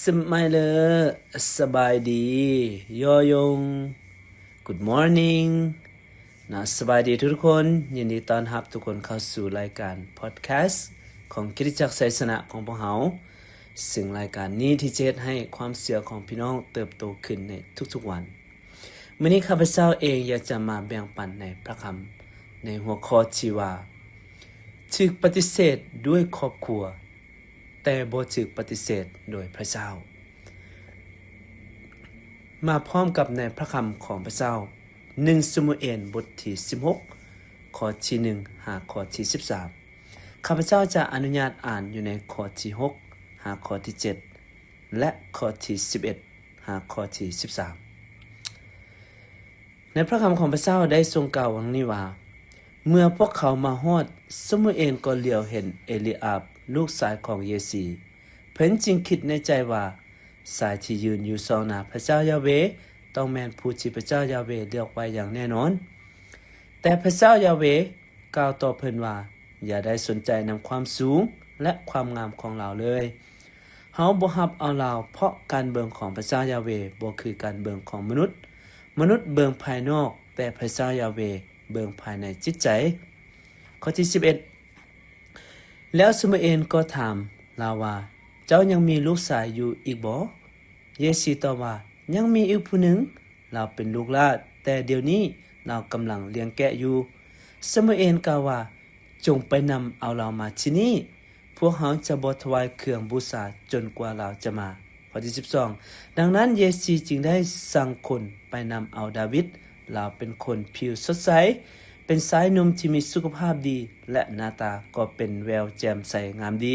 ສະໄໝເລີ ສະບາຍດີ ຍໍຍົງ Good morning ນະ ສະບາຍດີທຸກໆຄົນ. ຍິນດີຕ້ອນຮັບທຸກຄົນເຂົ້າສູ່ລາຍການພອດແຄສຂອງຄຣິສຕະຈັກໄຊຊະນະຂອງພວກເຮົາ, ເຊິ່ງລາຍການນີ້ທີ່ຈະເຮັດໃຫ້ຄວາມເຊື່ອຂອງພີ່ນ້ອງເຕີບໂຕຂຶ້ນໃນທຸກໆວັນ. ມື້ນີ້ຂ້າພະເຈົ້າເອງຢາກຈະມາແບ່ງປັນໃນພະຄຳ ໃນຫົວຂໍ້ທີ່ວ່າ ຖືກປະຕິເສດດ້ວຍຄອບຄົວ ແຕ່ບໍ່ຖືກປະຕິເສດໂດຍພະເຈົ້າ. ມາພ້ອມກັບໃນພະຄຳຂອງພະເຈົ້າ ໜຶ່ງ ສາມູເອນ ບົດທີສິບຫົກ ຂໍ້ທີໜຶ່ງ ຫາຂໍ້ທີສິບສາມ. ຂ້າພະເຈົ້າຈະອະນຸຍາດອ່ານຢູ່ໃນຂໍ້ທີຫົກ ຫາຂໍ້ທີເຈັດ ແລະ ຂໍ້ທີສິບເອັດ ຫາຂໍ້ທີສິບສາມ. ໃນພະຄຳຂອງພະເຈົ້າໄດ້ຊົງກ່າວຫວ່າງນີ້ວ່າ, ເມື່ອພວກເຂົາມາຮອດ, ສາມູເອນກໍຫຼຽວເຫັນເອລີອາບ ລູກຊາຍຂອງເຢຊີ. ເພິ່ນຈຶ່ງຄິດໃນໃຈວ່າ, ຊາຍທີ່ຢືນຢູ່ຊອງໜ້າພະເຈົ້າຢາເວ ຕ້ອງແມ່ນຜູ້ທີ່ພະເຈົ້າຢາເວເລືອກໄວ້ຢ່າງແນ່ນອນ. ແຕ່ພະເຈົ້າຢາເວ ກ່າວຕໍ່ເພິ່ນວ່າ, ຢ່າໄດ້ສົນໃຈນຳຄວາມສູງ ແລະ ຄວາມງາມຂອງລາວເລີຍ. ເຮົາບໍ່ຮັບເອົາລາວ, ເພາະການເບິ່ງຂອງພະເຈົ້າຢາເວບໍ່ຄືການເບິ່ງຂອງມະນຸດ. ມະນຸດເບິ່ງພາຍນອກ, ແຕ່ພະເຈົ້າຢາເວເບິ່ງພາຍໃນຈິດໃຈ. ຂໍ້ທີສິບເອັດ ແລ້ວຊາມູເອນກໍຖາມລາວວ່າ, ເຈົ້າຍັງມີລູກຊາຍຢູ່ອີກບໍ່? ເຢຊີຕອບວ່າ, ຍັງມີອີກຜູ້ໜຶ່ງ. ລາວເປັນລູກຫຼ້າ, ແຕ່ດຽວນີ້ລາວກຳລັງລ້ຽງແກະຢູ່. ຊາມູເອນກ່າວວ່າ, ຈົ່ງໄປນຳເອົາລາວມາທີ່ນີ້, ພວກເຮົາຈະບໍ່ຖວາຍເຄື່ອງບູຊາຈົນກວ່າລາວຈະມາ. ຂໍ້ທີສິບສອງ ດັ່ງນັ້ນ ເຢຊີຈຶ່ງໄດ້ສັ່ງຄົນໄປນຳເອົາດາວິດ, ລາວເປັນຄົນຜິວສົດໃສ, ເປັນຊາຍໜຸ່ມທີ່ມີສຸຂະພາບດີ ແລະ ໜ້າຕາກໍເປັນແວວແຈ່ມໃສງາມດີ.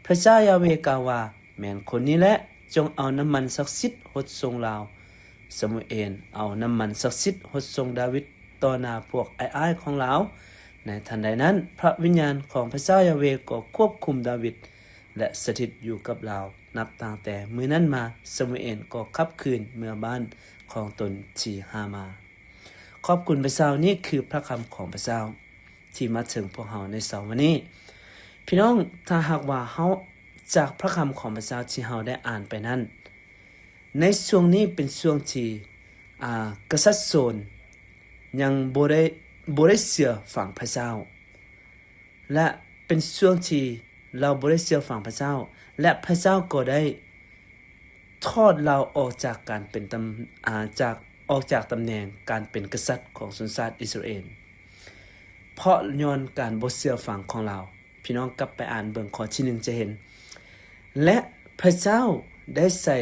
ພະເຈົ້າຢາເວກ່າວວ່າ, ແມ່ນຄົນນີ້ແຫຼະ, ຈົ່ງເອົານ້ຳມັນສັກສິດຫົດຊົງລາວ. ຊາມູເອນເອົານ້ຳມັນສັກສິດຫົດຊົງດາວິດຕໍ່ໜ້າພວກອ້າຍໆຂອງລາວ. ໃນທັນໃດນັ້ນ, ພະວິນຍານຂອງພະເຈົ້າຢາເວກໍຄວບຄຸມດາວິດ ແລະ ສະຖິດຢູ່ກັບລາວ. ນັບຕັ້ງແຕ່ມື້ນັ້ນມາ, ຊາມູເອນກໍກັບຄືນເມືອບ້ານຂອງຕົນທີ່ຮາມາ. ຂອບຄຸນພະເຈົ້າ, ນີ້ຄືພະຄຳຂອງພະເຈົ້າ ທີ່ມາເຖິງພວກເຮົາໃນເຊົ້າວັນນີ້. ພີ່ນ້ອງ, ຖ້າຫາກວ່າເຮົາ, ຈາກພະຄຳຂອງພະເຈົ້າທີ່ເຮົາໄດ້ອ່ານໄປນັ້ນ, ໃນຊ່ວງນີ້ເປັນຊ່ວງທີ່, ອາ, ກະສັດໂສນຍັງບໍ່ໄດ້, ບໍ່ໄດ້ເຊື່ອຟັງພະເຈົ້າ ແລະ ເປັນຊ່ວງທີ່ລາວບໍ່ໄດ້ເຊື່ອຟັງພະເຈົ້າ ແລະ ພະເຈົ້າກໍໄດ້ ຖອດລາວອອກຈາກການເປັນຕຳ, ອາ, ຈາກ, ອອກຈາກຕຳແໜ່ງການເປັນກະສັດຂອງຊົນຊາດອິດສະຣາເອນ ເພາະຍ້ອນການບໍ່ເຊື່ອຟັງຂອງລາວ. ພີ່ນ້ອງກັບໄປອ່ານເບິ່ງຂໍ້ທີໜຶ່ງຈະເຫັນ, ແລະ ພະເຈົ້າໄດ້ໃຊ້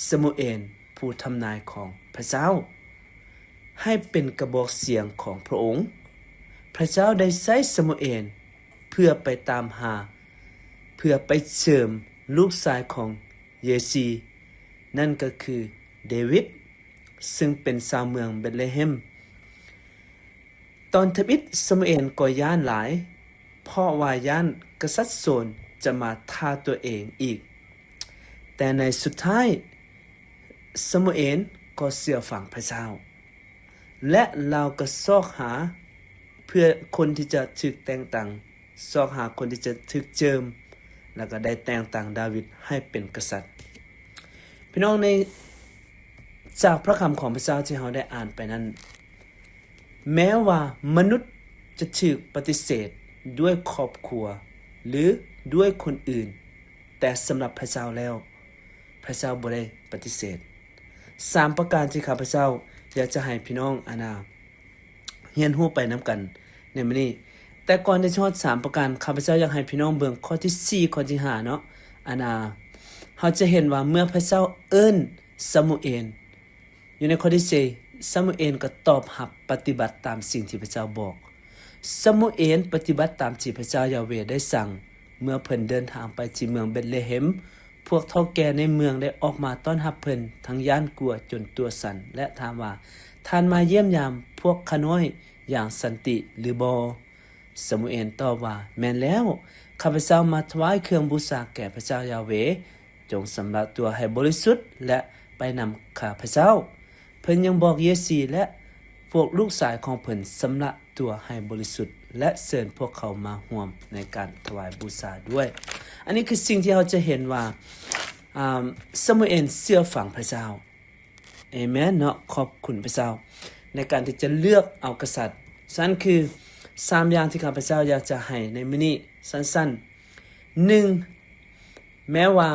ຊາມູເອນ ຜູ້ທຳນາຍຂອງພະເຈົ້າ ໃຫ້ເປັນກະບອກສຽງຂອງພະອົງ. ພະເຈົ້າໄດ້ໃຊ້ຊາມູເອນເພື່ອໄປຕາມຫາ, ເພື່ອໄປເສີມລູກຊາຍຂອງ ເຢຊີ, ນັ້ນກໍຄືເດວິດ, ເຊິ່ງເປັນຊາວເມືອງເບັດເລເຮັມ. ຕອນທຳອິດຊາມູເອນກໍຢ້ານຫຼາຍ, ເພາະວ່າຢ້ານກະສັດໂຊນຈະມາຖ້າຕົວເອງອີກ. ແຕ່ໃນສຸດທ້າຍ, ຊາມູເອນກໍເຊື່ອຟັງພະເຈົ້າ. ແລະ ລາວກໍຊອກຫາເພື່ອຄົນທີ່ຈະຖືກແຕ່ງຕັ້ງ, ຊອກຫາຄົນທີ່ຈະຖືກເຈີມ, ແລ້ວກໍໄດ້ແຕ່ງຕັ້ງດາວິດໃຫ້ເປັນກະສັດ. ພີ່ນ້ອງ, ໃນ, ຈາກພະຄຳຂອງພະເຈົ້າທີ່ເຮົາໄດ້ອ່ານໄປນັ້ນ, ແມ້ວ່າມະນຸດຈະຖືກປະຕິເສດດ້ວຍຄອບຄົວ ຫຼື ດ້ວຍຄົນອື່ນ, ແຕ່ສຳລັບພະເຈົ້າແລ້ວ, ພະເຈົ້າບໍ່ໄດ້ປະຕິເສດ. ສາມປະການທີ່ຂ້າພະເຈົ້າຢາກຈະໃຫ້ພີ່ນ້ອງ ອານາ ຮຽນຮູ້ໄປນຳກັນໃນມື້ນີ້. ແຕ່ກ່ອນທີ່ຈະຮອດສາມປະການ, ຂ້າພະເຈົ້າຢາກໃຫ້ພີ່ນ້ອງເບິ່ງຂໍ້ທີສີ່ ຂໍ້ທີຫ້າເນາະ. ອານາ ເຮົາຈະເຫັນວ່າເມື່ອພະເຈົ້າເອີ້ນຊາມູເອນ, ຢູ່ໃນຂໍ້ທີສີ່ ຊາມູເອນກໍຕອບຮັບປະຕິບັດຕາມສິ່ງທີ່ພະເຈົ້າບອກ. ຊາມູເອນປະຕິບັດຕາມທີ່ພະເຈົ້າຢາເວໄດ້ສັ່ງ. ເມື່ອເພິ່ນເດີນທາງໄປທີ່ເມືອງເບັດເລເຮັມ, ພວກເຖົ້າແກ່ໃນເມືອງໄດ້ອອກມາຕ້ອນຮັບເພິ່ນ, ທັງຢ້ານກົວຈົນຕົວສັ່ນ ແລະ ຖາມວ່າ, ທ່ານມາຢ້ຽມຢາມພວກຂ້ານ້ອຍຢ່າງສັນຕິຫຼືບໍ່? ຊາມູເອນຕອບວ່າ, ແມ່ນແລ້ວ, ຂ້າພະເຈົ້າມາຖວາຍເຄື່ອງບູຊາແກ່ພະເຈົ້າຢາເວ. ຈົ່ງຊຳລະຕົວໃຫ້ບໍລິສຸດ ແລະ ໄປນຳຂ້າພະເຈົ້າ. ເພິ່ນຍັງບອກເຢຊີ ແລະ ພວກລູກຊາຍຂອງເພິ່ນຊຳລະຕົວໃຫ້ບໍລິສຸດ ແລະ ເຊີນພວກເຂົາມາຮ່ວມໃນການຖວາຍບູຊາດ້ວຍ. ອັນນີ້ຄືສິ່ງທີ່ເຮົາຈະເຫັນວ່າ ອາ ຊາມູເອນເຊື່ອຟັງພະເຈົ້າ. ເອເມນເນາະ, ຂອບຄຸນພະເຈົ້າໃນການທີ່ຈະເລືອກເອົາກະສັດ. ສະນັ້ນຄືສາມຢ່າງທີ່ຂ້າພະເຈົ້າຢາກຈະໃຫ້ໃນມື້ນີ້ສັ້ນໆ. ໜຶ່ງ, ແມ້ວ່າ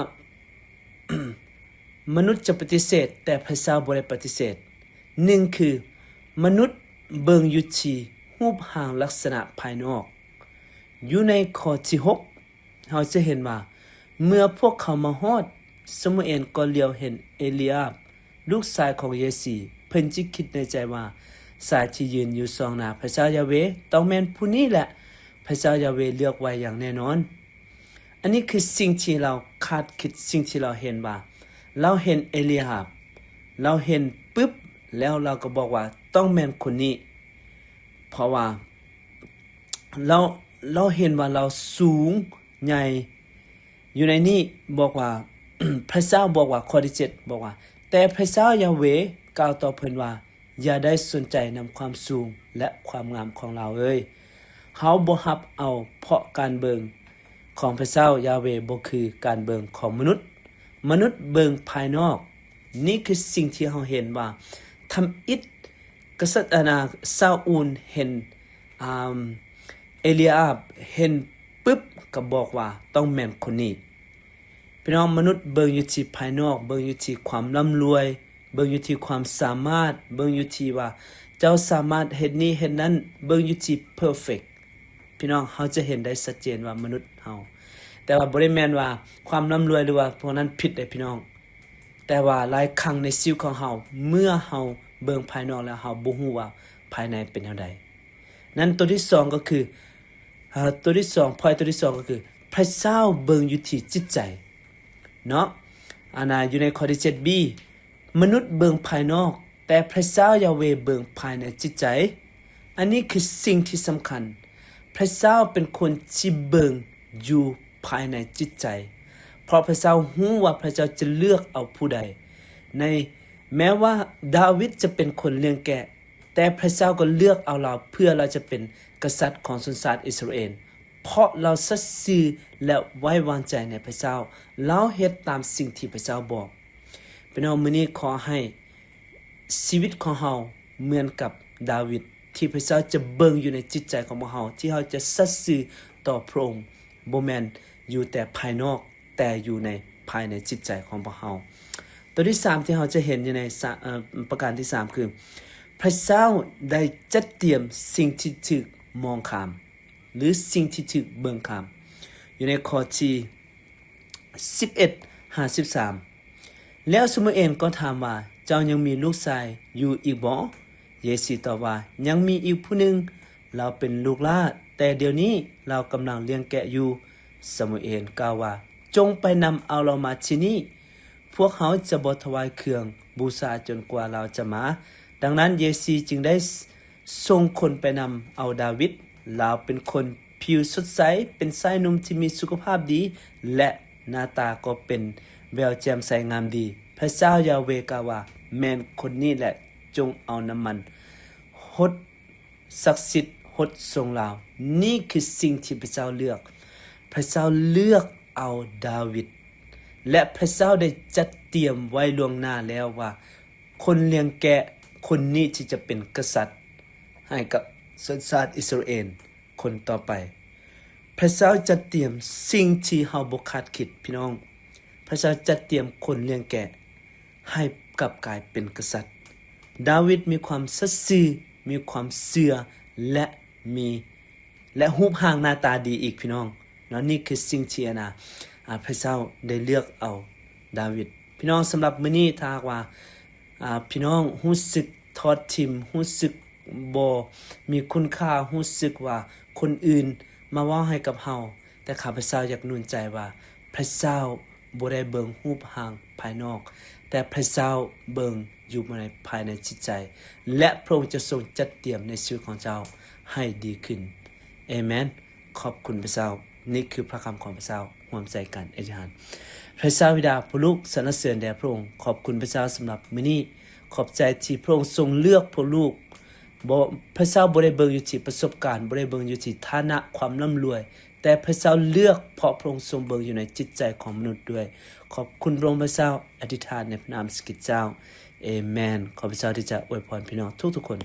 ມະນຸດຈະປະຕິເສດ, ແຕ່ພະເຈົ້າບໍ່ໄດ້ປະຕິເສດ. ໜຶ່ງ ຄືມະນຸດເບິ່ງຢູ່ທີ່ຮູບຮ່າງລັກສະນະພາຍນອກ. ຢູ່ໃນຂໍ້ທີຫົກ ເຮົາຈະເຫັນວ່າ ເມື່ອພວກເຂົາມາຮອດ, ຊາມູເອນກໍຫຼຽວເຫັນເອລີອາບ ລູກຊາຍຂອງເຢຊີ. ເພິ່ນຈຶ່ງຄິດໃນໃຈວ່າ, ຊາຍທີ່ຢືນຢູ່ສອງໜ້າພະເຈົ້າຢາເວ ຕ້ອງແມ່ນຜູ້ນີ້ແຫຼະ, ພະເຈົ້າຢາເວເລືອກໄວ້ຢ່າງແນ່ນອນ. ອັນນີ້ຄືສິ່ງທີ່ລາວຄາດຄິດ, ສິ່ງທີ່ລາວເຫັນວ່າ ລາວເຫັນເອລີອາບ, ລາວເຫັນປຶບ ແລ້ວລາວກໍບອກວ່າ ຕ້ອງແມ່ນຄົນນີ້, ເພາະວ່າ ລາວ ລາວເຫັນວ່າລາວສູງໃຫຍ່. ຢູ່ໃນນີ້ບອກວ່າ ພະເຈົ້າບອກວ່າ, ຂໍ້ທີເຈັດບອກວ່າ, ແຕ່ພະເຈົ້າຢາເວກ່າວຕໍ່ເພິ່ນວ່າ, ຢ່າໄດ້ສົນໃຈນຳຄວາມສູງ ແລະ ຄວາມງາມຂອງລາວເອີຍ. ເຮົາບໍ່ຮັບເອົາ, ເພາະການເບິ່ງຂອງພະເຈົ້າຢາເວບໍ່ຄືການເບິ່ງຂອງມະນຸດ. ມະນຸດເບິ່ງພາຍນອກ. ນີ້ຄືສິ່ງທີ່ເຮົາເຫັນວ່າ ທຳອິດ ກະສັດ ອາ ຊາອູນເຫັນ ອາ ເອລີອາບ ເຫັນປຶບກໍບອກວ່າ ຕ້ອງແມ່ນຄົນນີ້. ພີ່ນ້ອງ, ມະນຸດເບິ່ງຢູ່ທີ່ພາຍນອກ, ເບິ່ງຢູ່ທີ່ຄວາມລ່ຳລວຍ, ເບິ່ງຢູ່ທີ່ຄວາມສາມາດ, ເບິ່ງຢູ່ທີ່ວ່າເຈົ້າສາມາດເຮັດນີ້ເຮັດນັ້ນ, ເບິ່ງຢູ່ທີ່ເພີເຟັກ. ພີ່ນ້ອງ, ເຮົາຈະເຫັນໄດ້ຊັດເຈນວ່າມະນຸດເຮົາ, ແຕ່ວ່າບໍ່ໄດ້ແມ່ນວ່າຄວາມລ່ຳລວຍ ຫຼືວ່າພວກນັ້ນຜິດເດ້ພີ່ນ້ອງ. ແຕ່ວ່າຫຼາຍຄັ້ງໃນຊີວິດຂອງເຮົາ, ເມື່ອເຮົາເບິ່ງພາຍນອກແລ້ວ ເຮົາບໍ່ຮູ້ວ່າພາຍໃນເປັນແນວໃດ. ນັ້ນຕົວທີສອງກໍຄື ເອີ ຕົວທີສອງ ພອຍຕົວທີສອງກໍຄື ພະເຈົ້າເບິ່ງຢູ່ທີ່ຈິດໃຈເນາະ. ອັນນ່າ ຢູ່ໃນຂໍ້ທີເຈັດບີ ມະນຸດເບິ່ງພາຍນອກ, ແຕ່ພະເຈົ້າຢາເວເບິ່ງພາຍໃນຈິດໃຈ. ອັນນີ້ຄືສິ່ງທີ່ສຳຄັນ. ພະເຈົ້າເປັນຄົນທີ່ເບິ່ງຢູ່ພາຍໃນຈິດໃຈ, ເພາະພະເຈົ້າຮູ້ວ່າພະເຈົ້າຈະເລືອກເອົາຜູ້ໃດ. ໃນ ແມ້ວ່າດາວິດຈະເປັນຄົນລ້ຽງແກະ, ແຕ່ພະເຈົ້າກໍເລືອກເອົາລາວ ເພື່ອລາວຈະເປັນກະສັດຂອງຊົນຊາດອິດສະຣາເອນ, ເພາະລາວສັດຊື່ ແລະ ໄວ້ວາງໃຈໃນພະເຈົ້າ. ລາວເຮັດຕາມສິ່ງທີ່ພະເຈົ້າບອກ. ພີ່ນ້ອງ, ມື້ນີ້ຂໍໃຫ້ຊີວິດຂອງເຮົາເໝືອນກັບດາວິດ, ທີ່ພະເຈົ້າຈະເບິ່ງຢູ່ໃນຈິດໃຈຂອງພວກເຮົາ, ທີ່ເຮົາຈະສັດຊື່ຕໍ່ພະອົງ, ບໍ່ແມ່ນຢູ່ແຕ່ພາຍນອກ, ແຕ່ຢູ່ໃນ ພາຍໃນຈິດໃຈຂອງພວກເຮົາ. ຕົວທີສາມທີ່ເຮົາຈະເຫັນຢູ່ໃນ ສະ ເອີ ປະການທີສາມຄື ພະເຈົ້າໄດ້ຈັດຕຽມສິ່ງທີ່ຖືກມອງຂ້າມ ຫຼື ສິ່ງທີ່ຖືກເບິ່ງຂ້າມ ຢູ່ໃນຂໍ້ທີສິບເອັດຫາສິບສາມ. ແລ້ວຊາມູເອນກໍຖາມວ່າ, ເຈົ້າຍັງມີລູກຊາຍຢູ່ອີກບໍ່? ເຢຊີຕອບວ່າ, ຍັງມີອີກຜູ້ໜຶ່ງ, ລາວເປັນລູກຫຼ້າ, ແຕ່ດຽວນີ້ລາວກຳລັງລ້ຽງແກະຢູ່. ຊາມູເອນກ່າວວ່າ, ຈົ່ງໄປນຳເອົາລາວມາທີ່ນີ້, ພວກເຮົາຈະບໍ່ຖວາຍເຄື່ອງບູຊາຈົນກວ່າລາວຈະມາ. ດັ່ງນັ້ນ ເຢຊີຈຶ່ງໄດ້ ສົ່ງຄົນໄປນຳເອົາດາວິດ. ລາວເປັນຄົນຜິວສົດໃສ, ເປັນຊາຍໜຸ່ມທີ່ມີສຸຂະພາບດີ ແລະ ໜ້າຕາກໍເປັນແວວແຈ່ມໃສງາມດີ. ພະເຈົ້າຢາເວກ່າວວ່າ, ແມ່ນຄົນນີ້ແຫຼະ, ຈົ່ງເອົານ້ຳມັນຫົດສັກສິດຫົດຊົງລາວ. ນີ້ຄືສິ່ງທີ່ພະເຈົ້າເລືອກ. ພະເຈົ້າເລືອກເອົາດາວິດ ແລະ ພະເຈົ້າໄດ້ຈັດຕຽມໄວ້ລ່ວງໜ້າແລ້ວວ່າ ຄົນລ້ຽງແກະຄົນນີ້ທີ່ຈະເປັນກະສັດໃຫ້ກັບຊົນຊາດອິດສະຣາເອນຄົນຕໍ່ໄປ. ພະເຈົ້າຈັດຕຽມສິ່ງທີ່ເຮົາບໍ່ຄາດຄິດ, ພີ່ນ້ອງ. ພະເຈົ້າຈັດຕຽມຄົນລ້ຽງແກະໃຫ້ກັບກາຍເປັນກະສັດ. ດາວິດມີຄວາມສັດຊື່, ມີຄວາມເຊື່ອ ແລະ ມີ ແລະ ຮູບຮ່າງໜ້າຕາດີອີກ, ພີ່ນ້ອງເນາະ. ນີ້ຄືສິ່ງທີ່ ອັນນ່າ ອາ ພະເຈົ້າໄດ້ເລືອກເອົາດາວິດ. ພີ່ນ້ອງ, ສຳລັບມື້ນີ້ ຖ້າຫາກວ່າ ອາ ພີ່ນ້ອງຮູ້ສຶກທອດຖິ້ມ, ຮູ້ສຶກບໍ່ມີຄຸນຄ່າ, ຮູ້ສຶກວ່າຄົນອື່ນມາເວົ້າໃຫ້ກັບເຮົາ, ແຕ່ຂ້າພະເຈົ້າຢາກໜູນໃຈວ່າ ພະເຈົ້າບໍ່ໄດ້ເບິ່ງຮູບຮ່າງພາຍນອກ, ແຕ່ພະເຈົ້າເບິ່ງຢູ່ໃນພາຍໃນຈິດໃຈ, ແລະ ພະອົງຈະຊົງຈັດຕຽມໃນຊີວິດຂອງເຈົ້າໃຫ້ດີຂຶ້ນ. ເອເມນ. ຂອບຄຸນພະເຈົ້າ. ນີ້ຄືພະຄຳຂອງພະເຈົ້າ. ຮ່ວມໃຈກັນອະທິຖານ. ພະເຈົ້າບິດາ, ພວກລູກສັນລະເສີນແດ່ພະອົງ. ຂອບຄຸນພະເຈົ້າສຳລັບມື້ນີ້. ຂອບໃຈທີ່ພະອົງຊົງເລືອກພວກລູກ. ບໍ່, ພະເຈົ້າບໍ່ໄດ້ເບິ່ງຢູ່ທີ່ປະສົບການ, ບໍ່ໄດ້ເບິ່ງຢູ່ທີ່ຖານະຄວາມລ່ຳລວຍ, ແຕ່ພະເຈົ້າເລືອກ ເພາະພະອົງຊົງເບິ່ງຢູ່ໃນຈິດໃຈຂອງມະນຸດດ້ວຍ. ຂອບຄຸນພະອົງພະເຈົ້າ, ອະທິຖານໃນພະນາມສະກິດເຈົ້າ. ເອແມນ. ຂໍພະເຈົ້າທີ່ຈະອວຍພອນພີ່ນ້ອງທຸກໆຄົນ.